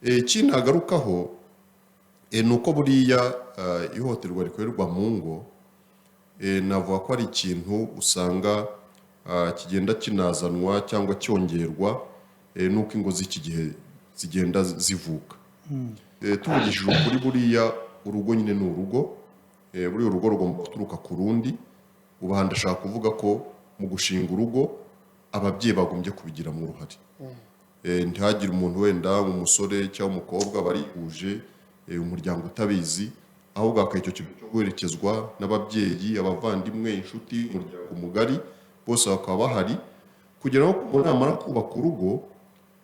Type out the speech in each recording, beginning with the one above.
Ikindi nagarukaho ni uko buriya ihohoterwa rikorerwa mu ngo, navuga ko ari ikintu usanga kigenda kinazanwa cyangwa cyongerwa n'uko ingo z'iki gihe zigenda zivuka. Tuvugishije ukuri, buriya urugo nyine ni urugo. Buriya urugo rugomba guturuka ku rundi. Ubu aha ndashaka kuvuga ko mu gushinga urugo ababyeyi bagombye kubigiramo uruhare. Ntihagire umuntu wenda umusore cyangwa umukobwa barihuje, umuryango utabizi, ahubwo hakaba icyo kintu cyo guherekezwa n'ababyeyi, abavandimwe, inshuti, umuryango mugari, bose bakaba bahari kugira ngo umuntu namara kubaka urugo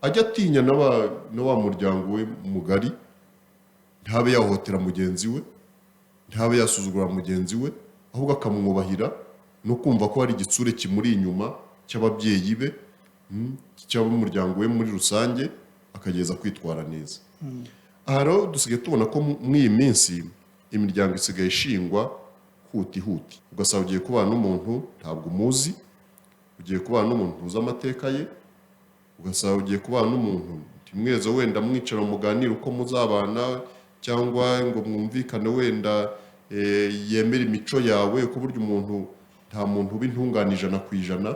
ajye atinya na wa muryango we mugari, ntabe yahohotera mugenzi we, ntabe yasuzugura mugenzi we, ahubwo akamwubahira no kumva ko hari igitsure kimuri inyuma cy'ababyeyi be, cy'ab'umuryango we muri rusange, akagerageza kwitwara neza. Aha rero dusigaye tubona ko muri iyi minsi imiryango isigaye ishingwa huti huti, ugasanga ugiye kubana n'umuntu ntabwo umuzi, ugiye kubana n'umuntu ntuzi amateka ye, ugasanga ugiye kubana n'umuntu ntimweze wenda mwicara muganire uko muzabana, cyangwa ngo mwumvikane wenda yemere imico yawe, ko burya umuntu nta muntu uba intungane 100%.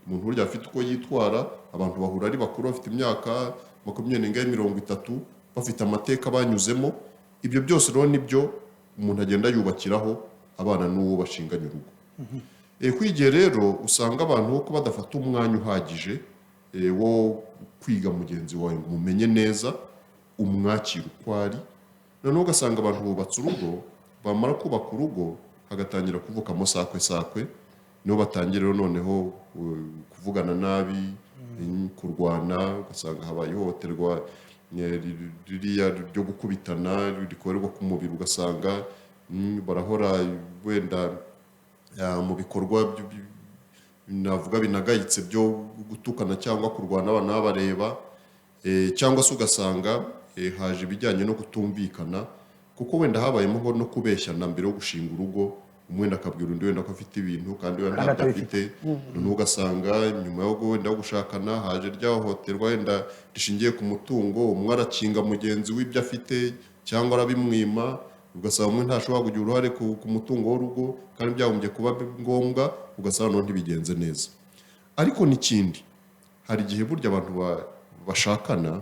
Umuntu burya afite uko yitwara. Abantu bahura ari bakuru, bafite imyaka 20 n'ingahe, 30, bafite amateka banyuzemo. Ibyo byose rero nibyo umuntu agenda yubakiraho abana n'uwo bashinganye urugo. Kuri igihe rero usanga abantu ko badafata umwanya uhagije wo kwiga mugenzi wawe ngo umumenye neza, umwakire uko ari. Noneho ugasanga abantu bubatse urugo, bamara kubaka urugo hagatangira kuvukamo sakwe sakwe, niho batangira rero noneho kuvugana nabi, kurwana, ugasanga habaye ihohoterwa ririya ryo gukubitana rikorerwa ku mubiri, ugasanga barahora wenda mu bikorwa navuga binagayitse byo gutukana cyangwa kurwana abana babareba, cyangwa se ugasanga haje ibijyanye no kutumvikana, kuko wenda habayemo no kubeshyana mbere yo gushinga urugo, umwe wenda akabwira undi wenda ko afite ibintu kandi wenda kandi ntabyo atabifite. afite. Noneho ugasanga nyuma yo wenda yo gushakana haje rya hohoterwa wenda rishingiye ku mutungo, umwe arakinga mugenzi we ibyo afite cyangwa arabimwima, ugasanga umwe ntashobora kugira uruhare ku mutungo w'urugo kandi byagombye kuba ngombwa, ugasanga noneho ntibigenze neza. Ariko n'ikindi, hari igihe burya abantu bashakana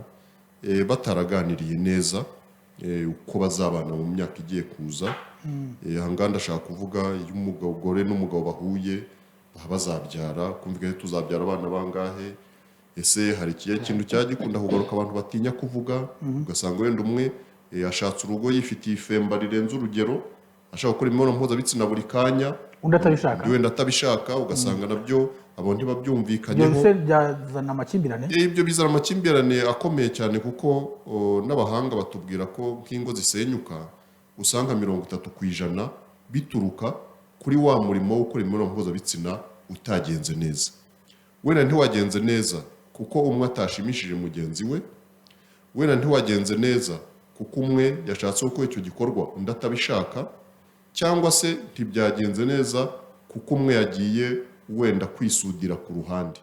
bataraganiriye neza uko bazabana mu myaka igiye kuza. Aha ngaha ndashaka kuvuga iyo umugore n'umugabo bahuye baba bazabyara, kumvikana tuzabyara abana bangahe, ese hari ikihe kintu cyajya gikunda kugaruka abantu batinya kuvuga, ugasanga wenda umwe ashatse urugo yifitiye ifemba rirenze urugero, ashaka gukora imibonano mpuzabitsina buri kanya, undi atabishaka, undi wenda atabishaka, ugasanga nabyo abo ibyo ntibabyumvikanyeho. Se byazana amakimbirane? Ibyo bizana amakimbirane akomeye cyane, kuko n'abahanga batubwira ko nk'ingo zisenyuka usanga 30% bituruka kuri wa murimo wo gukora imibonano mpuzabitsina utagenze neza. Wenda ntiwagenze neza kuko umwe atashimishije mugenzi we, wenda ntiwagenze neza kuko umwe yashatse gukora icyo gikorwa undi atabishaka, cyangwa se ntibyagenze neza kuko umwe yagiye wenda kwisudira ku ruhande.